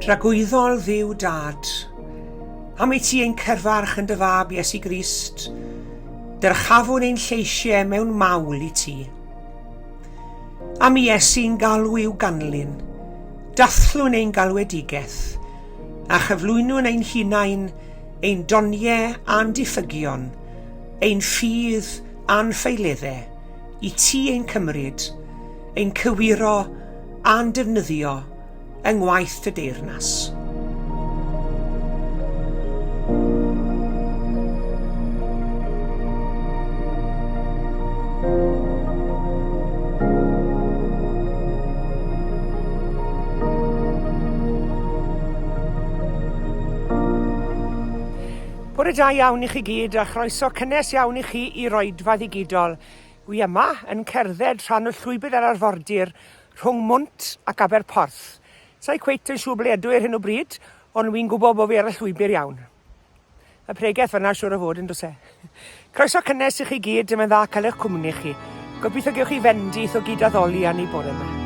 Dragwyddol Dduw Dad, am i ti ein cyfarch yn dy fab Iesu Grist, dyrchafwn ein lleisiau mewn mawl i ti. Am Iesu'n galw i'w ganlyn, dathlwn ein galwedigaeth, a chyflwynwn ein hunain, ein doniau a'n diffygion, ein ffydd a'n ffaeleddau, i ti ein cymryd, ein cywiro a'n defnyddio yng ngwaith dy deyrnas. Bore da iawn i chi gyd a chroeso cynnes iawn i chi i Roedfa Ddigidol. Wi yma yn cerdded rhan o llwybr yr arfordir Rhwng Mwnt ac Aberporth. Sa i cweit yn siŵr ble ydw i ar hyn o bryd, ond wi'n gwybod bod fi ar y llwybr iawn. Y pregeth fyna siŵr o fod yn does e? Croeso cynnes i chi gyd, mae'n dda cael eich cwmni chi. Gobeithio gewch chi fendith o gyd-addoli â ni bore yma.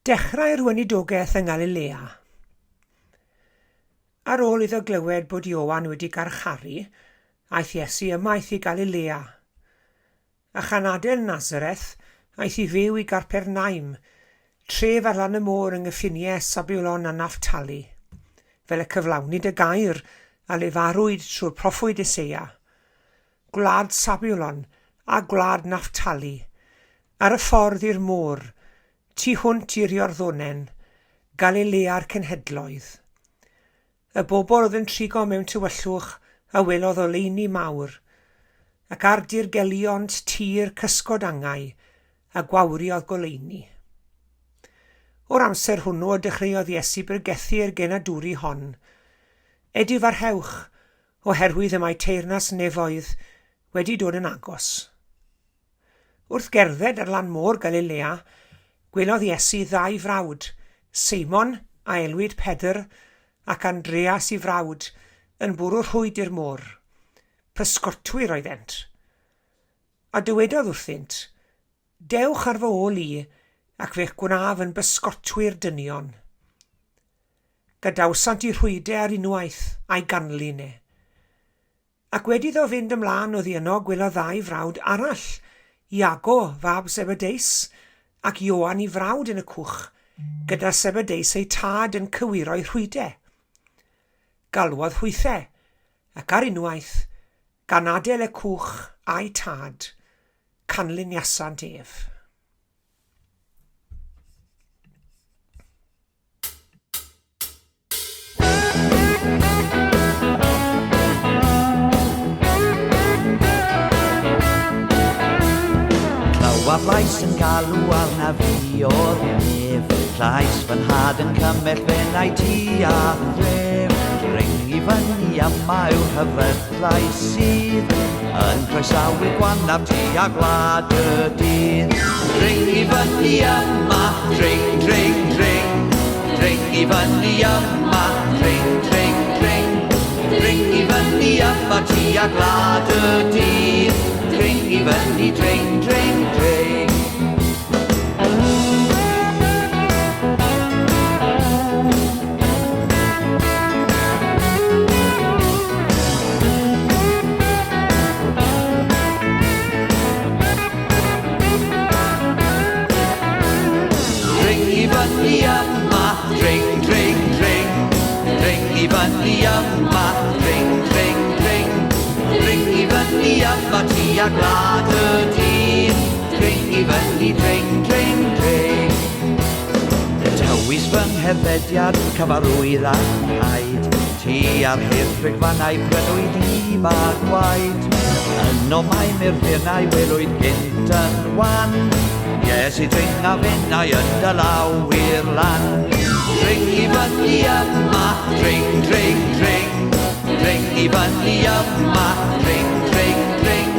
Dechrau'r weinidogaeth yng Ngalilea. Ar ôl iddo glywed bod Ioan wedi garcharu, aeth Iesu ymaith i Galilea. A chan adael Nasareth, aeth i fyw i Garpernaum, tref ar lan y môr yng nghyffiniau Sabulon a Nafftali, fel y cyflawnid y gair a lefarwyd trwy'r proffwyd Eseia, Gwlad Sabulon a gwlad Nafftali, ar y ffordd i'r môr, tu hwnt i'r Iorddonen, Galilea'r cenhedloedd. Y bobl oedd yn trigo mewn tywyllwch a welodd oleuni mawr, ac ar dirgelion tir cysgod angau a gwawriodd goleuni. O'r amser hwnnw y dechreuodd Iesu bregethu'r genadwri hon, Edifarhewch, oherwydd y mae teyrnas nefoedd wedi dod yn agos. Wrth gerdded ar lan môr Galilea, gwelodd Iesu ddau frawd, Seimon, a elwid Pedr, ac Andreas i frawd, yn bwrw rhwyd i'r môr. Pysgotwyr oeddent. A dywedodd wrthynt, Dewch ar fy ôl i, ac fe'ch gwnaf yn bysgotwyr dynion. Gadawsant i rhwyde ar unwaith, a'i ganlyn e. Ac wedi iddo fynd ymlaen oddi yno gwelodd ddau frawd arall, Iago, fab Zebedeus, ac Ioan i frawd yn y cwch, gyda Zebedeus eu tad yn cywiro'i rhwyde. Galwodd hwythe, ac ar unwaith, gan adael y cwch a'i tad, canlyniasant ef. Clywaf lais yn galw arnaf fi o'r nef, Llais fy nhad yn cymell fy nai ti a thref. Dring i fyny yma yw'r rhyfedd llais sydd Yn croesawu gwanaf ti a gwlad y dydd. Dring i fyny yma, dring, dring, dring. Dring i fyny yma, dring, dring, dring. Dring i fyny yma ti a gwlad y dydd. Dring i fyny, dring, dring, dring. Dring i fyny yma, dring, dring, dring. Dring i fyny yma, dring, dring, dring. Dring i fyny yma ti a gwlad y dydd. Dring i fyny, dring, dring, dring. Tywys fy ngherddediad, cyfarwydd a nghaid, Ti a'r hedd drigfannau prynwyd i ma gwaed. Yno mae murddyrnau welwyd gynt yn wan, Iesu dring a finnau yn dy law i'r lan. Dring i fyny yma, dring, dring, dring. Dring i fyny yma, dring, dring, dring.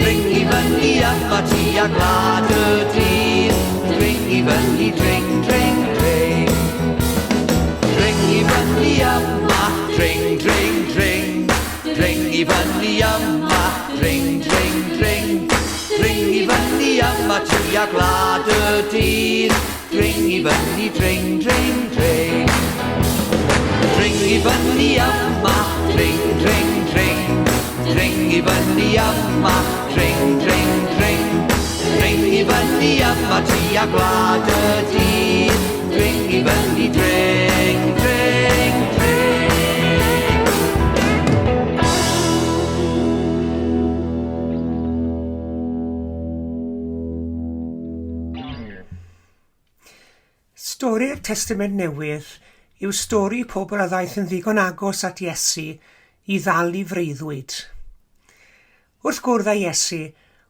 Dring i fyny yma ti a gwlad y dydd. Dring i fyny, dring, dring, dring. Dring i fyny yma, dring, dring, dring. Dring i fyny yma, dring, dring, dring. Dring i fyny yma ti a gwlad y dydd. Dring i fyny, dring, dring, dring. Dring i fyny yma, dring, dring, dring. Dring i fyny yma, dring, dring, dring. Dring i fyny yma ti a gwlad y dydd. Dring i fyny, dring, dring, dring. Stori'r Testament Newydd yw stori pobl a ddaeth yn ddigon agos at Iesu i ddal i freuddwyd. Wrth gwrdd â Iesu,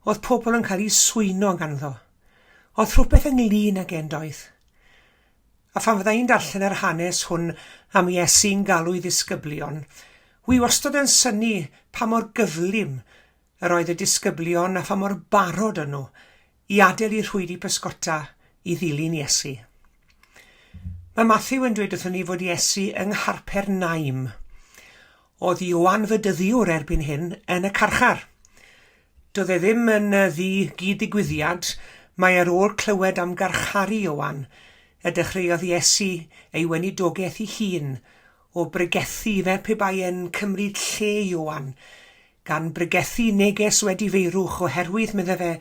oedd pobl yn cael eu swyno ganddo. Oedd rhywbeth ynglyn ag e'n doedd? A phan fydda i'n darllen yr hanes hwn am Iesu'n galw i ddisgyblion, wi wastod yn synnu pa mor gyflym Yr oedd y disgyblion a pha mor barod o'n nhw i adael eu rhwydi pysgota i ddilyn Iesu. Mae Mathew yn dweud wrthon ni fod Iesu yng Ngharpernaum. Oedd Ioan Fedyddiwr erbyn hyn yn y carchar. Doedd e ddim yn ddi gyd-ddigwyddiad, mae ar ôl clywed am garcharu Ioan, y dechreuodd Iesu ei weinidogaeth ei hun o bregethu fel pe bai e'n cymryd lle Ioan, gan bregethu neges wedi feirwch oherwydd, medde fe,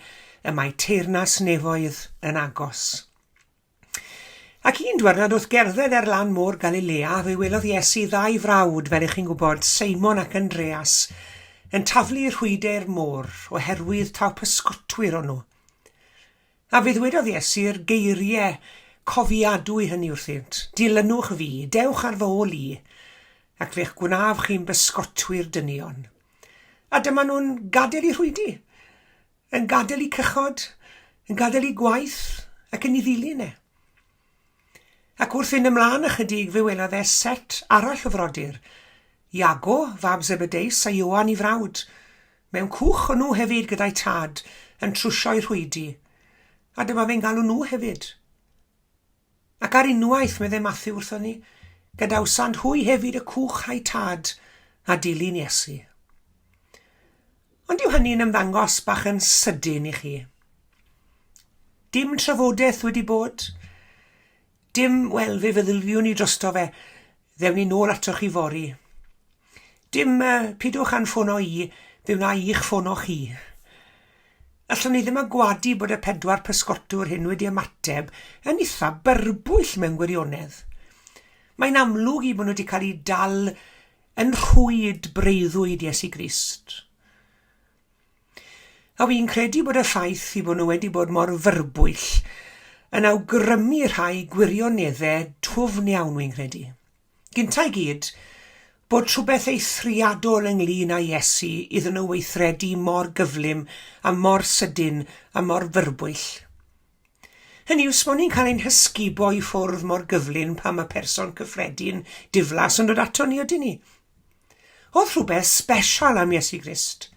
y mae teyrnas nefoedd yn agos. Ac un dwyrnod wrth gerdded ar lan môr Galilea, fe welodd Iesu ddau frawd, fel ych chi'n gwybod, Seimon ac Andreas, yn taflu rhwydau'r môr oherwydd taw pysgotwyr o'n nhw. A fe ddwedodd Iesu'r geiriau cofiadwy hynny wrthynt, Dilynwch fi, dewch ar fy ôl i, ac fe'ch gwnaf chi'n bysgotwyr dynion. A dyma nhw'n gadael eu rhwydi, yn gadael eu cychod, yn gadael eu gwaith, ac yn ei ddilyn e. Ac wrth fynd ymlaen ychydig, fe welodd e set arall o frodyr, Iago, fab Zebedeus, a Ioan i frawd. Mewn cwch o'n nhw hefyd gyda'i tad, yn trwsio'i rhwydi. A dyma fe'n galw nhw hefyd. Ac ar unwaith, meddai Mathew wrthon ni, gadawsant hwy hefyd y cwch a'u tad a dilyn Iesu. Ond yw hynny'n ymddangos bach yn sydyn i chi? Dim trafodaeth wedi bod? Dim, wel, fe feddyliwn ni drosto fe, ddewn ni nôl atoch chi fory. Dim, pidwch â'n ffono i, fe wna i'ch ffono chi. Allwn ni ddim a gwadu bod y pedwar pysgotwr hyn wedi ymateb yn itha byrbwyll mewn gwirionedd. Mae'n amlwg i bod nhw wedi cael eu dal yn rhwyd breuddwyd Iesu Grist. A fi'n credu bod y ffaith i bod nhw wedi bod mor fyrbwyll yn awgrymu rhai gwirioneddau dwfn iawn, wi'n credu. Gynta i gyd, bod rhywbeth eithriadol ynglyn â Iesu iddyn nhw weithredu mor gyflym a mor sydyn a mor fyrbwyll. Hynny yw, smo ni'n cael ein hysgubo i ffwrdd mor gyflym pan mae person cyffredin diflas yn dod ato ni, ydyn ni? Oedd rhywbeth special am Iesu Grist.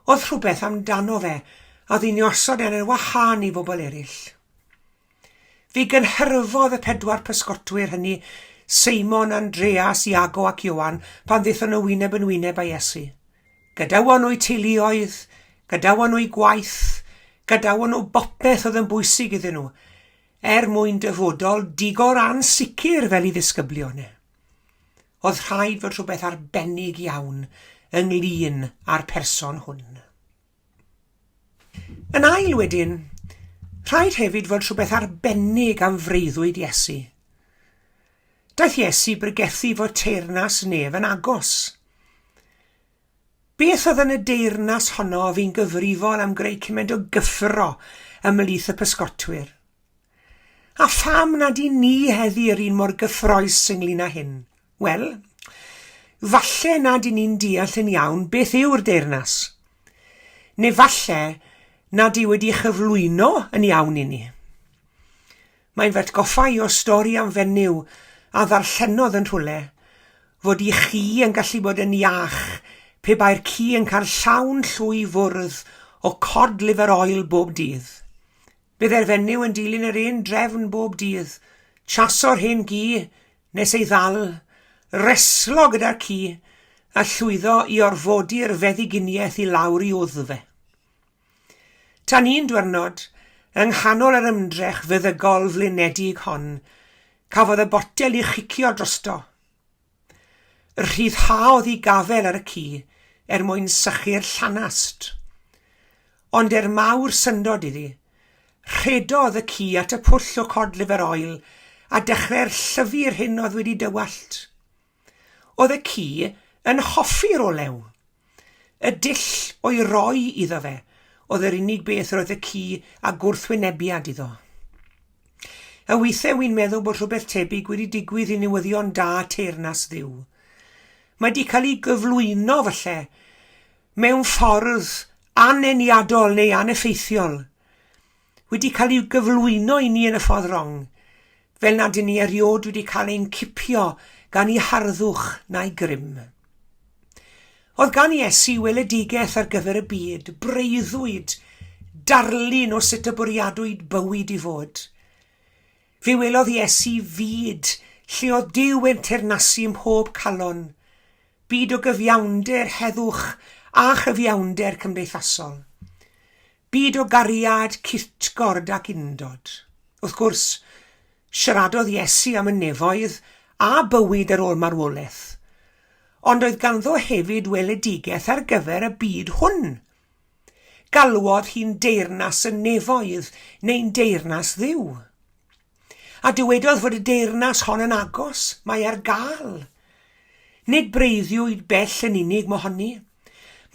Oedd rhywbeth amdano fe a oedd hi'n ei osod e'n ar wahân i bobl eraill. Fe gynhyrfodd y pedwar pysgotwyr hynny, Seimon, Andreas, Iago ac Ioan, pan ddaethon nhw wyneb yn wyneb â Iesu. Gadawon nhw'u teuluoedd, gadawon nhw'u gwaith, gadawon nhw bopeth oedd yn bwysig iddyn nhw, er mwyn dyfodol digon ansicr fel i ddisgyblion e. Oedd rhaid fod rhywbeth arbennig iawn ynglyn â'r person hwn. Yn ail wedyn, rhaid hefyd fod rhywbeth arbennig am freuddwyd Iesu. Daeth Iesu bregethu fod teyrnas nef yn agos. Beth oedd yn y deyrnas honno fu'n gyfrifol am greu cymaint o gyffro ymhlith y pysgotwyr? A pham nad i ni heddi yr un mor gyffroes ynglyn â hyn? Wel, falle nad i ni'n deall yn iawn beth yw'r deyrnas. Neu falle nad yw wedi chyflwyno yn iawn i ni. Mae'n fy atgoffa i o stori am fenyw a ddarllenodd yn rhywle fod i chi yn gallu bod yn iach pe bai'r ci yn cael llawn llwy fwrdd o cod liver oil bob dydd. Byddai'r fenyw yn dilyn yr un drefn bob dydd, chaso'r hen gi nes ei ddal, reslo gyda'r ci a llwyddo i orfodi'r feddyginiaeth i lawr i wddf e. Tan un dwyrnod, yng nghanol yr ymdrech feddygol flinedig hon, cafodd y botel ei chicio drosto. Rhyddhaodd i gafel ar y ci er mwyn sychu'r llanast. Ond er mawr syndod iddi, rhedodd y ci at y pwll o cod liver oil a dechrau'r llyfu'r hyn oedd wedi dywallt. Oedd y ci yn hoffi'r olew. Y dull o'i roi iddo fe oedd yr unig beth roedd y ci â gwrthwynebiad iddo. A weithiau wi'n meddwl bod rhywbeth tebyg wedi digwydd i newyddion da teyrnas Dduw. Mae wedi cael ei gyflwyno, falle, mewn ffordd aneniadol neu aneffeithiol. Wedi cael ei gyflwyno i ni yn y ffordd rong, fel nad ŷn ni erioed wedi cael ein cipio gan ei harddwch na'i grym. Oedd gan Iesu weledigaeth ar gyfer y byd, breuddwyd, darlun o sut y bwriadwyd bywyd i fod. Fe welodd Iesu fyd lle oedd Duw yn teyrnasu ym mhob calon, byd o gyfiawnder, heddwch a chyfiawnder cymdeithasol. Byd o gariad, cytgord ac undod. Wrth gwrs, Siaradodd Iesu am y nefoedd a bywyd ar ôl marwolaeth, ond oedd ganddo hefyd weledigaeth ar gyfer y byd hwn. Galwodd hi'n deyrnas y nefoedd neu'n deyrnas Dduw. A dywedodd fod y deyrnas hon yn agos, mae ar gael. Nid breuddwyd bell yn unig mohoni.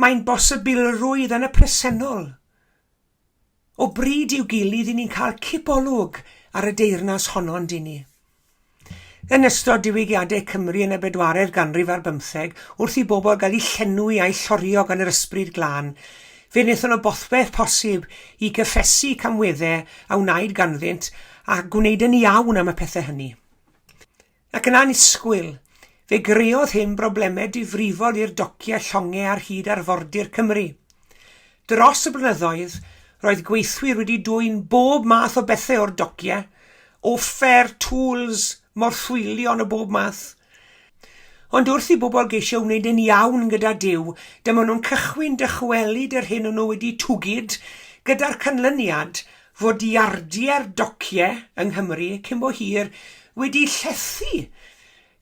Mae'n bosibilrwydd yn y presennol. O bryd i'w gilydd i ni'n cael cipolwg ar y deyrnas honno yn dyn ni. Yn ystod diwygiadau Cymru yn y bedwaredd ganrif ar bymtheg, wrth i bobl gael eu llenwi a'u llorio gan yr Ysbryd Glân, fe wnaethon nhw bopeth posib i gyffesu camweddau a wnaed ganddynt a gwneud yn iawn am y pethau hynny. Ac yn annisgwyl, fe greodd hyn broblemau difrifol i'r dociau llongau ar hyd arfordir Cymru. Dros y blynyddoedd, roedd gweithwyr wedi dwyn bob math o bethau o'r dociau, offer, tools, morthwylion o bob math. Ond wrth i bobl geisio wneud yn iawn gyda Duw, dyma nhw'n cychwyn dychwelyd yr hyn o'n nhw wedi twgyd, gyda'r canlyniad fod iardiau'r dociau yng Nghymru cyn bo hir wedi llethu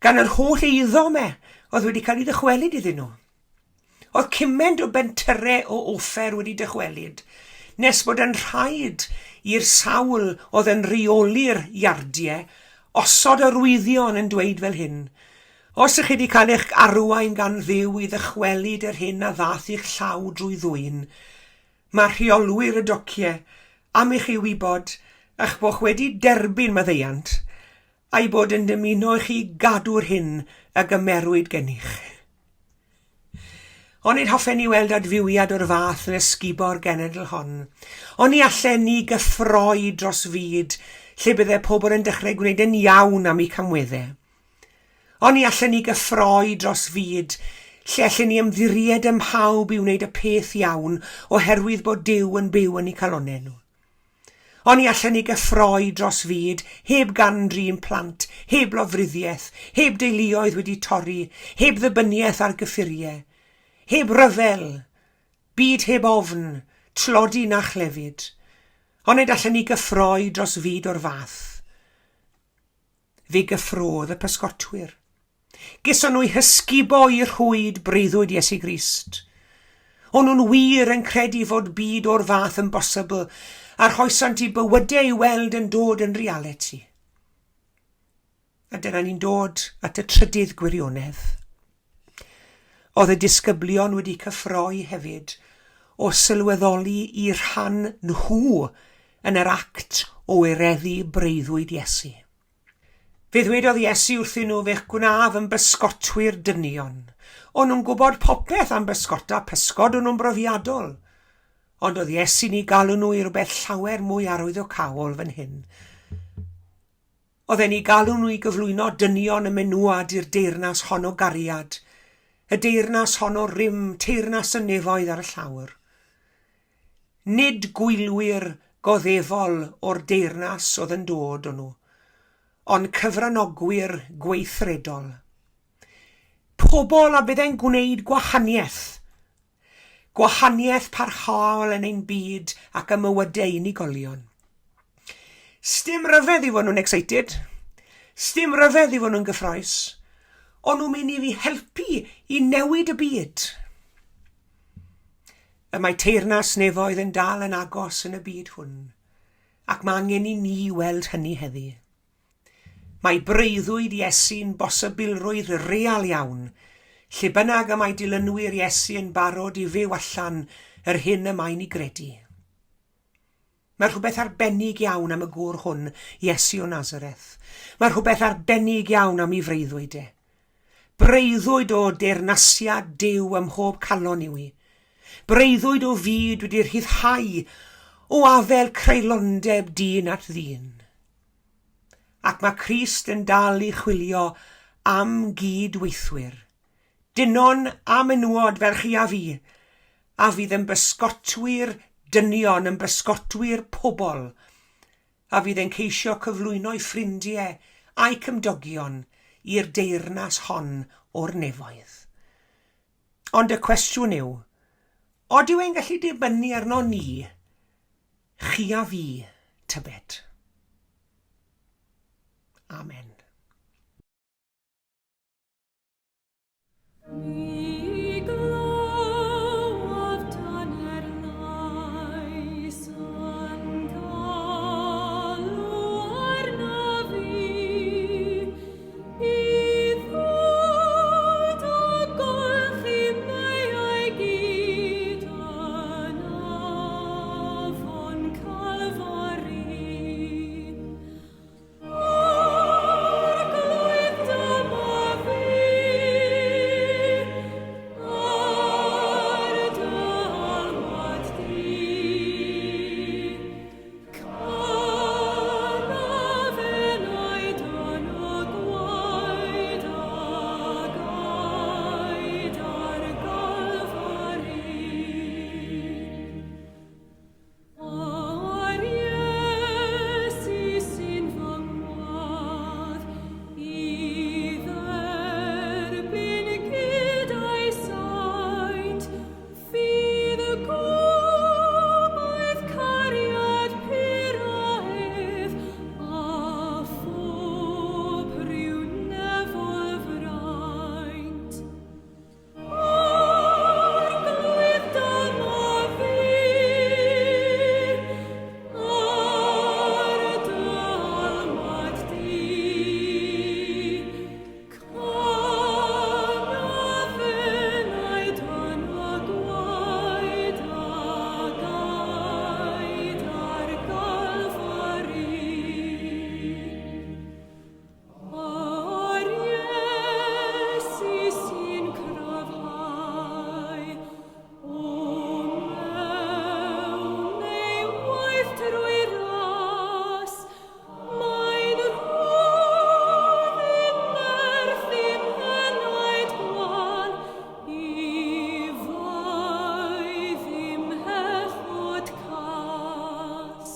gan yr holl eiddo 'ma oedd wedi cael ei ddychwelyd iddyn nhw. Oedd cymaint o bentyrrau o offer wedi dychwelyd nes bod yn rhaid i'r sawl oedd yn rheoli'r iardiau osod arwyddion yn dweud fel hyn, Os ych chi wedi cael eich arwain gan Dduw i ddychwelyd yr hyn a ddaeth i'ch llaw drwy ddwyn, Mae rheolwyr y dociau am i chi wybod eich bod wedi derbyn maddeuant, a'u bod yn dymuno i chi gadw'r hyn a gymerwyd gennych. Onid hoffen ni weld adfywiad o'r fath yn ysgubo'r genedl hon? Oni allen ni gyffroi dros fyd lle bydde pobl yn dechrau gwneud yn iawn am eu camweddau? Oni allen ni gyffroi dros fyd lle allen ni ymddiried ym mhawb i wneud y peth iawn oherwydd bod Duw yn byw yn eu calonnau nhw? Oni allen ni gyffroi dros fyd heb gam-drin plant, heb lofruddiaeth, heb deuluoedd wedi torri, heb ddibyniaeth ar gyffuriau, heb ryfel, byd heb ofn, tlodi na chlefyd? Onid allen ni gyffroi dros fyd o'r fath? Fe gyffrôdd y pysgotwyr. Geson nhw'u hysgubo i rhwyd breuddwyd Iesu Grist. O'n nhw'n wir yn credu fod byd o'r fath yn bosibl a rhoesant eu bywydau i weld yn dod yn realiti. A dyna ni'n dod at y trydydd gwirionedd. Oedd y disgyblion wedi cyffroi hefyd o sylweddoli i rhan nhw yn yr act o wireddu breuddwyd Iesu. Fe ddwedodd Iesu wrthyn nhw, Fe'ch gwnaf yn bysgotwyr dynion. O'n nhw'n gwybod popeth am bysgota pysgod, o'n nhw'n brofiadol. Ond oedd Iesu'n eu galw nhw i rywbeth llawer mwy arwyddocaol fan hyn. Oedd e'n eu galw nhw i gyflwyno dynion y menywod i'r deyrnas hon o gariad, y deyrnas hon o rym, teyrnas y nefoedd ar y llawr. Nid gwylwyr goddefol o'r deyrnas oedd yn dod o'n nhw, ond cyfranogwyr gweithredol. Pobl a byddai'n gwneud gwahaniaeth. Gwahaniaeth parhaol yn ein byd ac ym mywydau unigolion. Sdim ryfedd i fod nhw'n excited. Sdim ryfedd i fod nhw'n gyffroes. O'n nhw'n mynd i fi helpu i newid y byd. Y mae teyrnas nefoedd yn dal yn agos yn y byd hwn, ac mae angen i ni weld hynny heddi. Mae breuddwyd Iesu'n bosibilrwydd real iawn, lle bynnag y mae dilynwyr Iesu yn barod i fyw allan yr hyn y mae'n ei gredu. Mae rhywbeth arbennig iawn am y gŵr hwn, Iesu o Nazareth. Mae rhywbeth arbennig iawn am ei freuddwyd e. Breuddwyd o deyrnasiad Duw ym mhob calon yw hi. Breuddwyd o fyd wedi rhyddhau o afael creulondeb dyn at ddyn. Ac mae Crist yn dal i chwilio am gyd-weithwyr, dynon a menywod fel chi a fi, a fydd yn bysgotwyr dynion, yn bysgotwyr pobl, a fydd yn ceisio cyflwyno'u ffrindiau a'u cymdogion i'r deyrnas hon o'r nefoedd. Ond y cwestiwn yw, odyw e'n gallu dibynnu arno ni Chi a fi, tybed? Amen. Mi glywaf dan yr lais yn galw arnaf fi i ddod a golchi meiau gyd yn afon Calfari. Arglwydd, dyma fi, ar dy alwad di. Canaf enaid yn y gwaed a gaed ar Galfari. A'r Iesu sy'n fy ngwadd i dderbyn gyda'i saint, fydd gobaith cariad pur a ef, a phob rhyw nefol fraint. Arglwydd, dyma fi, ar dy alwad di. Canaf enaid yn y gwaed a gaed ar Galfari. A'r Iesu sy'n cryfhau, o mewn ei waith trwy ras, mae'n rhoddi nerth i'm henaid gwan i faeddu mhechod cas.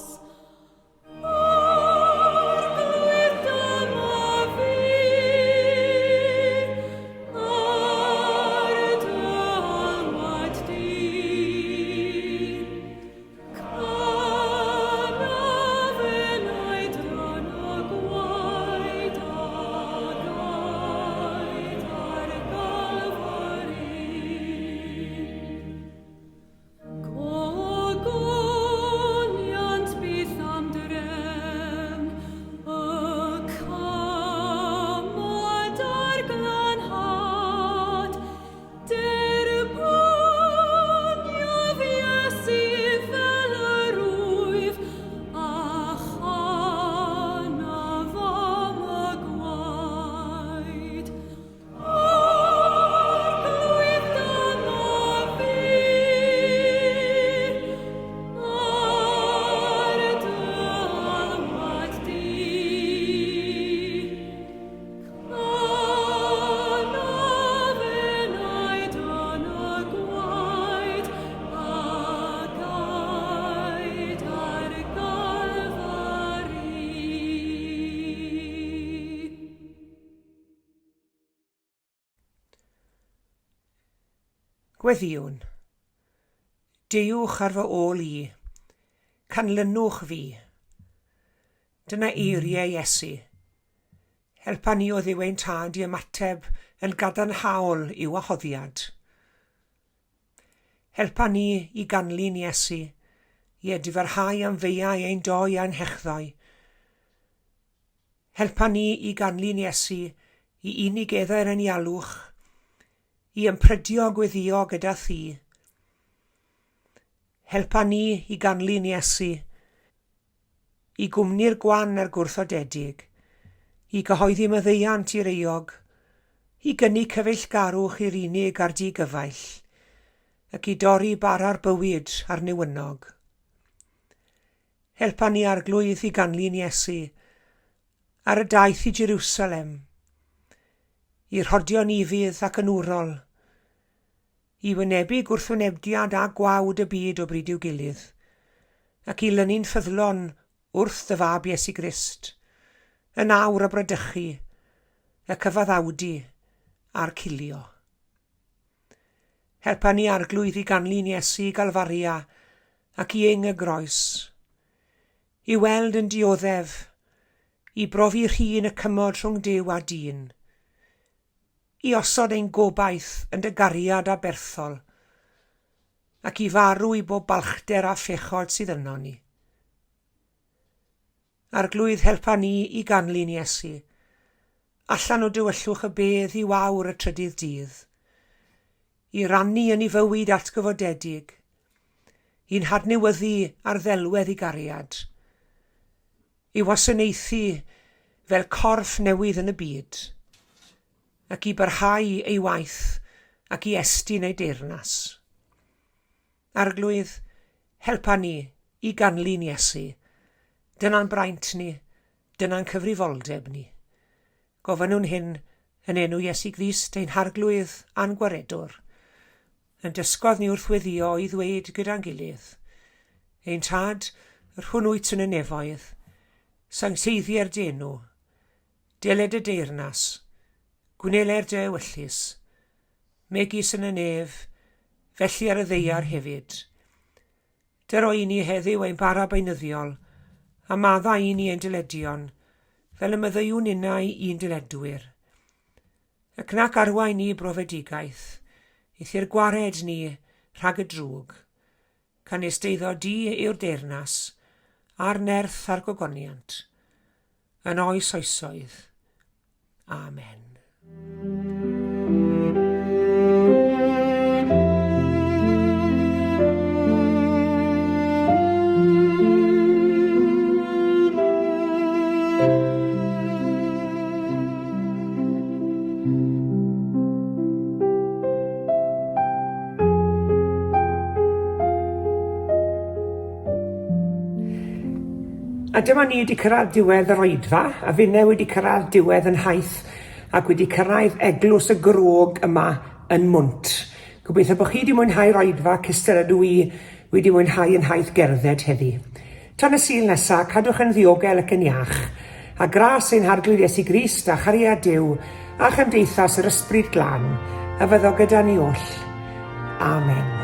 Arglwydd, dyma fi, ar dy alwad di. Canaf enaid yn y gwaed a gaed ar Galfari. Gogoniant byth am drefn y camad a'r glanhad, Derbyniodd Iesu fel yr wyf, a chanaf am y gwaed. Arglwydd, dyma fi, ar dy alwad di. Canaf enaid yn y gwaed a gaed ar Galfari. Gweddïwn. Deuwch ar fy ôl i. Canlynwch fi. Dyna eiriau Iesu. Helpa ni o Dduw ein Tad i ymateb yn gadarnhaol i'w wahoddiad. Helpa ni i ganlyn Iesu, i edifarhau am feiau ein doi a'n hechddoe. Helpa ni i ganlyn Iesu i unigeddau'r anialwch, i ymprydio gweddio gyda thi. Helpa ni i ganlyn Iesu, i gwmni'r gwan a'r gwrthodedig, i gyhoeddi maddeuant i'r euog, i gynnig cyfeillgarwch i'r unig a'r digyfaill, ac i dorri bara'r bywyd a'r newynog. Helpa ni Arglwydd i ganlyn Iesu ar y daith i Jerusalem, i rhodio'n ufudd ac yn wrol, i wynebu gwrthwynebiad a gwawd y byd o bryd i'w gilydd, ac i lynu'n ffyddlon wrth dy Fab Iesu Grist, yn awr y bradychu, y cyfaddawdu a'r cilio. Helpa ni Arglwydd i ganlyn Iesu i Galfaria ac i ing y groes, i weld yn dioddef, i brofi rhin y cymod rhwng Duw a dyn, i osod ein gobaith yn dy gariad aberthol, ac i farw i bob balchder a phechod sydd ynon ni. Arglwydd, helpa ni i ganlyn Iesu, allan o dywyllwch y bedd i wawr y trydydd dydd, i rannu yn ei fywyd atgyfodedig, i'n hadnewyddu ar ddelwedd i gariad, i wasanaethu fel corff newydd yn y byd, ac i barhau ei waith ac i estyn ei deyrnas. Arglwydd, helpa ni i ganlyn Iesu. Dyna'n braint ni, dyna'n cyfrifoldeb ni. Gofynnwn hyn yn enw Iesu Grist ein Harglwydd a'n Gwaredwr, yn dysgodd ni wrth weddïo i ddweud gyda'n gilydd, Ein Tad, yr hwn wyt yn y nefoedd, sancteiddier dy enw, deled y deyrnas, gwneler dy ewyllys, megis yn y nef, felly ar y ddaear hefyd. Dyro i ni heddiw ein bara beunyddiol, a maddau i ni ein dyledion, fel y maddeuwn ninnau i'n dyledwyr. Ac nac arwain ni i brofedigaeth, eithr gwared ni rhag y drwg. Canys deiddo di yw'r deyrnas, a'r nerth a'r gogoniant, yn oes oesoedd. Amen. A dyma ni wedi cyrraedd diwedd yr oedfa, a finne wedi cyrraedd diwedd yn nhaith ac wedi cyrraedd Eglwys y Grog yma yn Mwnt. Gobeithio bod chi wedi mwynhau'r oedfa cystal ydw i wedi mwynhau yn nhaith gerdded heddi. Tan y Sul nesa, cadwch yn ddiogel ac yn iach. A gras ein Harglwydd Iesu Grist a chariad Duw a chymdeithas yr Ysbryd Glân a fyddo gyda ni oll. Amen.